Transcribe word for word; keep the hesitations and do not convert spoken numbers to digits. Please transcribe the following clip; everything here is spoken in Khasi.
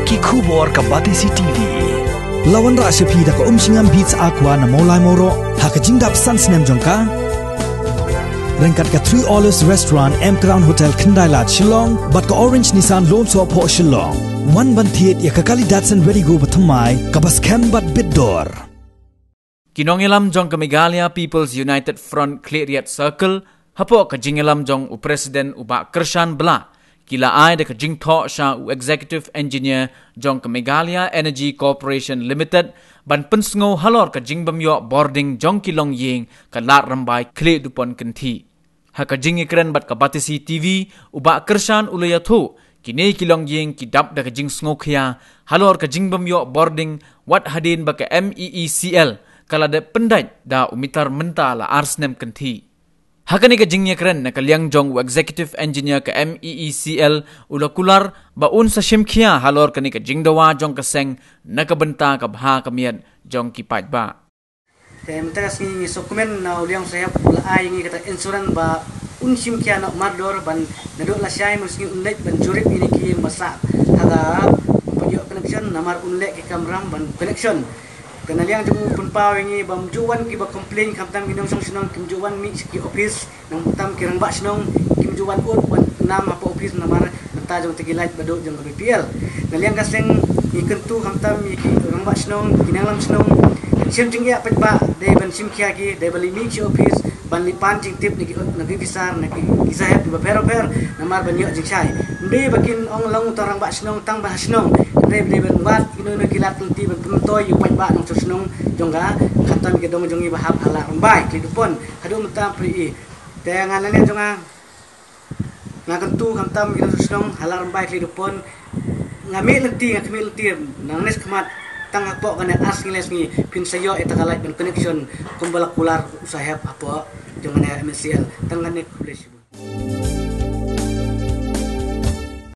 Ki khubor ka Batesi T V. La wanrah sha phi da ka Umshngam Beats Aqua na Mawlai Mawroh ha ka jingdap san snem jong ka. Ryngkat ka Three Olives Restaurant, M Crown Hotel, Khyndai Lad, Shillong, bad ka Orange Nissan Lone Soh Phoh Shillong. Wan ban thied ïa ka kali Datsun Redi-GO bathymmai kaba skhem bad bit dor. Ki nongïalam jong ka Meghalaya People's United Front Khliehriat Circle, hapoh ka jingïalam jong u President u Bah Kyrshan Blah, ki la ai da ka jingthoh sha u Executive Engineer jong ka Meghalaya Energy Corporation Limited, ban pynsngew halor ka jingbym ïoh bording jong ki longïing ka Lad Rymbai Khlieh Dupon Kynthih. Ha ka jingïakren bad ka Batesi T V, u Bah Kyrshan u la ïathuh, kine ki longïing ki dap da ka jingsngewkhia halor ka jingbym ïoh bording wat hadien ba ka M E E C L ka la dep pyndait da u mitar mynta la ar snem kynthih. Ha kane ka jingïakren na ka liang jong u Executive Engineer ka M E E C L, u la kular ba un sa shimkhia halor kane ka jingdawa jong ka seng na ka bynta ka bha ka miat jong ki paidbah. Te mynta ka sngi ngi sngewkmen na u Liang Saheb u la ai ngi kata insurance ba un shimkhia noh mardor ban naduh lashai mynsngi un leit ban jurip ïa kine ki ba sah ha ka ban ïoh connection namar un leh ki kamram ban connection. Te na liang jong u pynpaw ïa ngi ba ym ju wan kiba complain khamtam ki nongshong shnong, kim ju wan mih sha ki office, nangta ki rangbah shnong kim ju wan ud wan nam hapoh office namar mynta jong te ki light ba duh jong ka B P L. Na liang ka seng ngi kyntu khamtam ïa ki rangbah shnong, ki nongïalam shnong, shem jingeh paidbah, dei ban shimkhia ki, dei ban leit mih sha office ban leit pan jingtip na ki, na ki officer, na ki, ki saheb kiba pher pher namar ban ïoh jingshai. Ym dei ba kin ong long uta rangbah shnong tang ba ha shnong, dei, dei ban wad ïa kino kino ki lad lynti ban pynmyntoi ïa u paidbah nongshong shnong jong ka, khamtam ki dong jong ngi ba hap ha Lad Rymbai Khlieh Dupon. Haduh mynta phi i. Te nga na liang jong nga, nga kyntu khamtam ki nongshong shnong ha Lad Rymbai Khlieh Dupon. Nga mih lynti, nga khmih lynti, nangne shakhmat tang hapoh kane ar sngi lai sngi phin sa ïoh ïa kata ka light ban connection kumba la kular u Saheb hapoh jong kane M E E C L. Tang kane, khublei shibun.